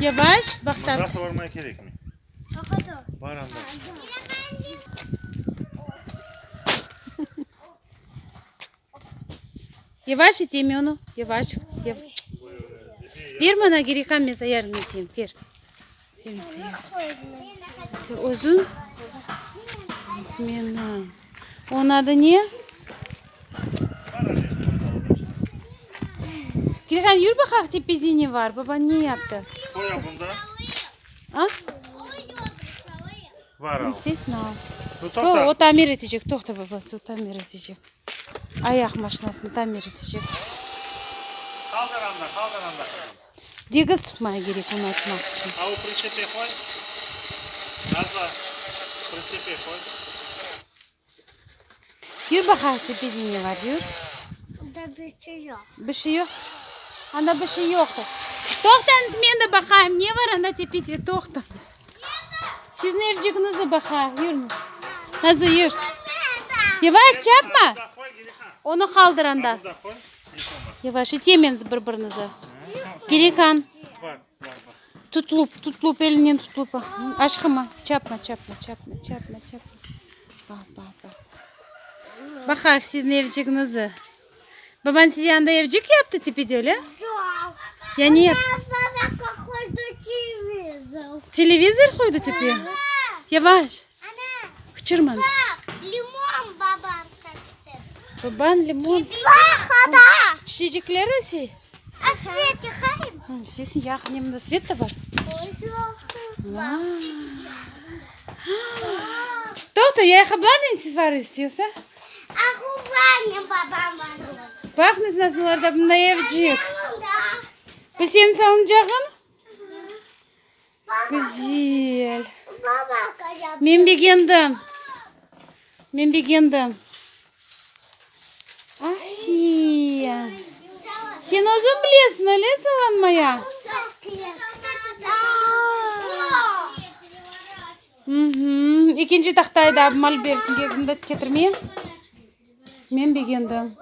Yavaş, baqta. Madrasa barmaya kerekmey. Bar anda. Yavaş iteyim onı, yavaş. Ver mana Girihan, men sana yardım eteyim, ver. Ver men sana yardım. Özün? Meni. Onıñ adı ne? Girihan, yür baqaq tepede ne var, babañ ne yaptı? Qoy bunda. A? Var al. Sesini al. Nu, toqta. O tamir etecek, toqta babası, o tamir etecek. Ayaq maşinasını tamir etecek. Qaldır anda, qaldır anda qızım. Degiz tutmaya kerek onı atmaq içün. A o pritsepke qoy. Nazla, pritsepke qoy. Yür baqayıq tepede ne var, yür. Anda bir şey yoq. Bir şey yoqtır. Anda bir şey yoqtır. Toqtañız, men de baqayım, ne var anda tepede, toqtañız. Siziñ evcigiñizni baqayıq, yürüñiz. Nazlı, yür. Yavaş, çapma. Onı qaldır anda. Yavaş, itemeñiz bir-biriñizi. Girihan, tutlup, tutlup, elinden tutlup. Aşqıma, çapma, çapma, çapma, çapma, çapma. Baq, baq, baq. Baqayıq siziñ evcigiñizni. Babañ size anda evcik yaptı tepede, öyle? Yoq. Ya ne yaptı? Baba qoydı televizor. Televizor qoydı tepeye? Yavaş. Ana. Qıçırmañız. Baq, limon babam saçtı. Babañ limon. Baq, ana. Çiçecikler öse. A svet yaqayım? Sesini yaq, ne mında svet de bar. Toqta, ayaqqabılarnen siz var istiyorsa? Baqıñız, nasıllarda bunday evcik. Bu seniñ salıncağıñ? Güzel. Men begendim. Men begendim. Asiya. Sen özüñ bilesiñ, öyle salınmaya? Ekinci tahtayı da molbertke mında ketirmeyim. Men begendim.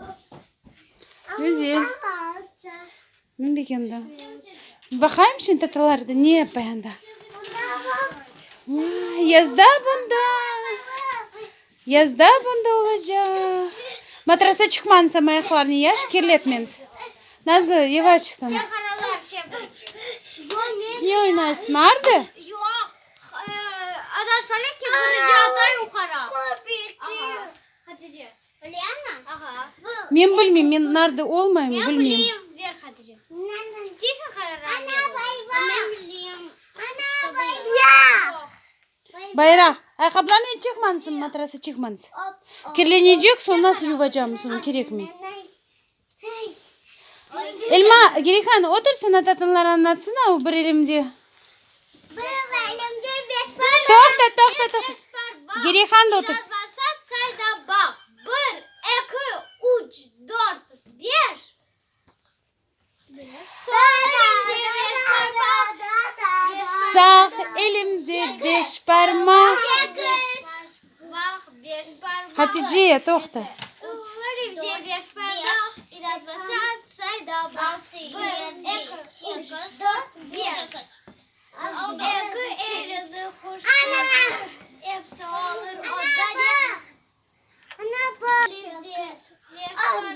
Güzel. Men begendim. Baqayım şimdi tatalarda ne yapay anda. Yazda bunda. Yazda bunda olacaq. Matrasa çıqmañız amma ayaqlarını yaş kirletmeñiz. Nazlı, yavaş çıqtıñ. Siz ne oynaysıñ, Arda? Men bilmeyim, men narda olmayım, bilmeyim. Bayraq, ayaqqabılarnen çıqmañız, matrasa çıqmañız. Kirlenecek, soñ nasıl yuvacamız onı, kerekmey. Elma, Gerihan, otur, sana tatınlar añlatsın, a, o bir elimde. Toqta, toqta, toqta. Gerihan da otursın. Sağ elimde beş parmaq. Hatice, toqta.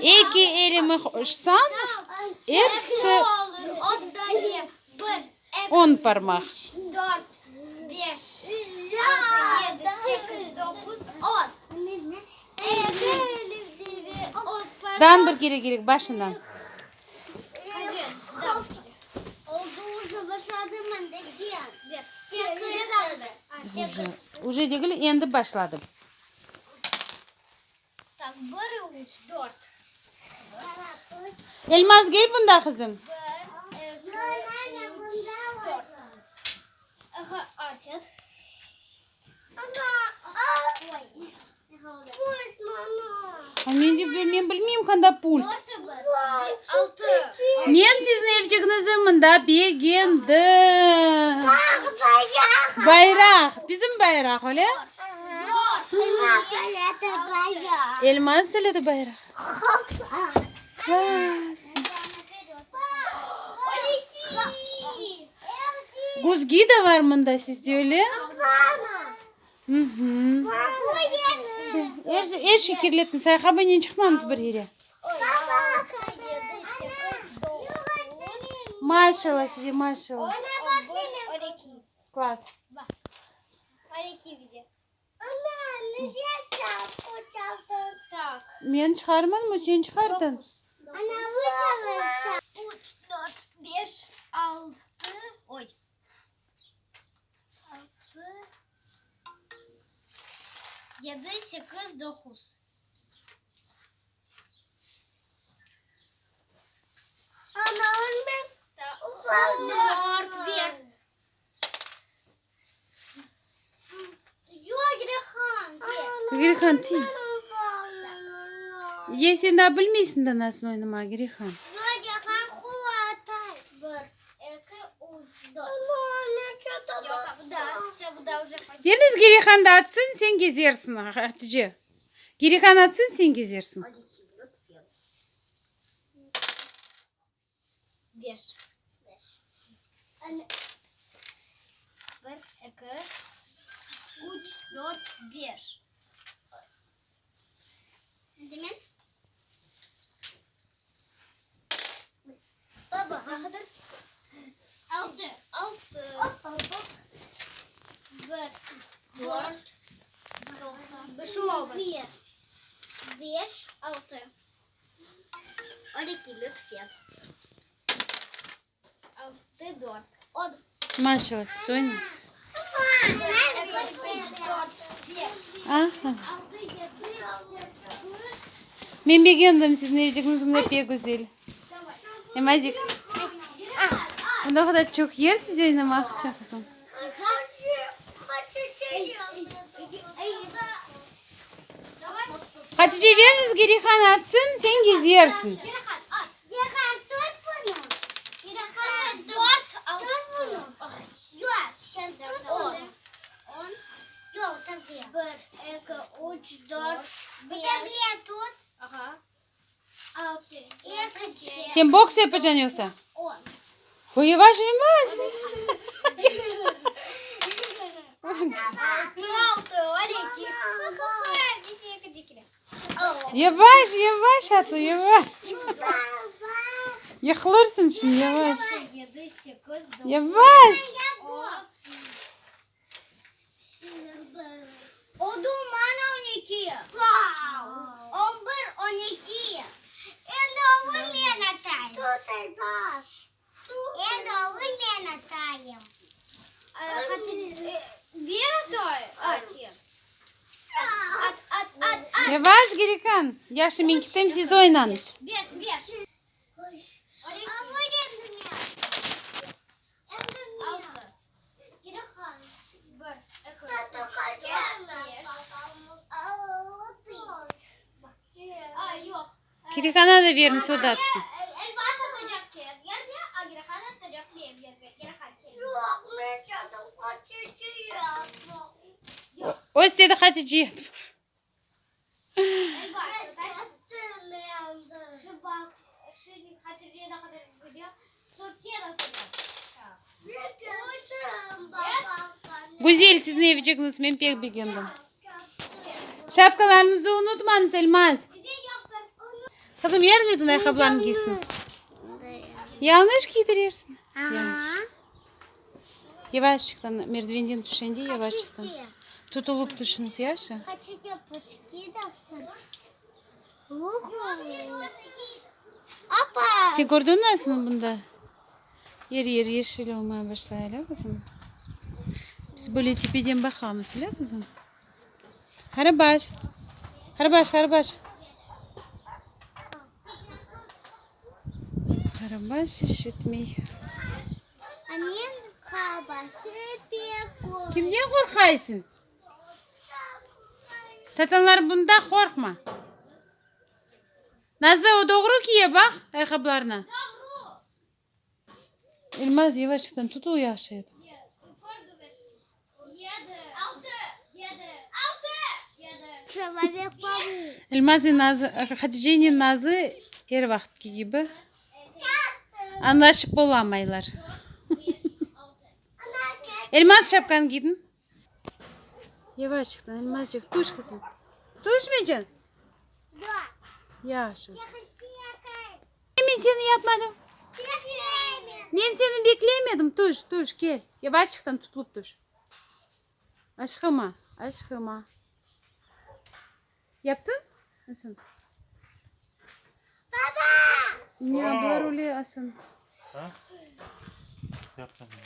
Eki elimi qoşsam, episi on parmaq. Daa bir kere kerek, başından. Uje degil, endi başladım. Elmaz, gel bunda, qızım. Men de men bilmeyim qanda pult. Men siziñ evcigiñizni mında begendim. Bayraq, bizim bayraq, öyle? Elmaz söyledi bayraq. Klass. Güzgi de var mında sizde, öyle? Er, er şey kirlettiñiz. Ayaqqabınen çıqmañız bir yere. Maşallah size, maşallah. Klass. Men çıqarmadım, sen çıqardıñ. Girihan, tiy. Ye, sen daa bilmeysiñ da nasıl oynamağa, Girihan. Deniz Girihan da atsın, sen gezersiñ, Hatice. Girihan atsın, sen gezersiñ. Maşallah, siz oynaysız. Aha. Men begendim siziñ evcigiñiz, mında pek güzel. Emazik, mında o qadar çoq yer size oynamaq içün, qızım. Hatice, veriñiz Gerihan atsın, sen gezersiñ. Sen boks yapacañ yoqsa? O yavaş olmaz. Yavaş, yavaş atla, yavaş. Yıqılırsıñ şimdi, yavaş. Yavaş. Yavaş, Girikan. Yahşı, men ketem, siz oynañız. Kirikana da berniñ, o da atsın. O istedi Hatice. Güzel siziñ evcigiñiz, men pek begendim. Şapkalarıñızı unutmañız, Elmaz. Qızım, yardım et ayaqqabılarını kiysin. Yañlış kiydirersiñ. Yañlış. Yavaşçıqtan, merdivenden tüşkende yavaşçıqtan. Tutulıp tüşüñiz, yahşı? Sen kördiñ nasıl bunda? Er yer yeşil olmaya başlay, öyle qızım? Biz böyle tepeden baqamız, öyle qızım? Qarabaş, qarabaş, qarabaş. Qarabaş işitmey. Kimden qorqaysıñ? Tatanlar bunda, qorqma. Nazlı, o doğru kiye, baq, ayaqqabılarını. Elmaz, yavaştan tutul yahşı etip. Elmaznen Nazı, Haticenen Nazı er vaqıtki kibi añlaşıp olamaylar. Elmaz şapkanı kiydiñ? Yavaşçıqtan, Elmazçıq, tüş qızım. Tüşmeyceksin? Yahşı. Men seni yapmadım. Men seni beklemedim. Tüş, tüş, kel. Yavaşçıqtan tutılıp tüş. Aşqıma, aşqıma. Yaptıñ? Asan. Baba! Ne, bular öyle, Asan. Ha? Yapmadım.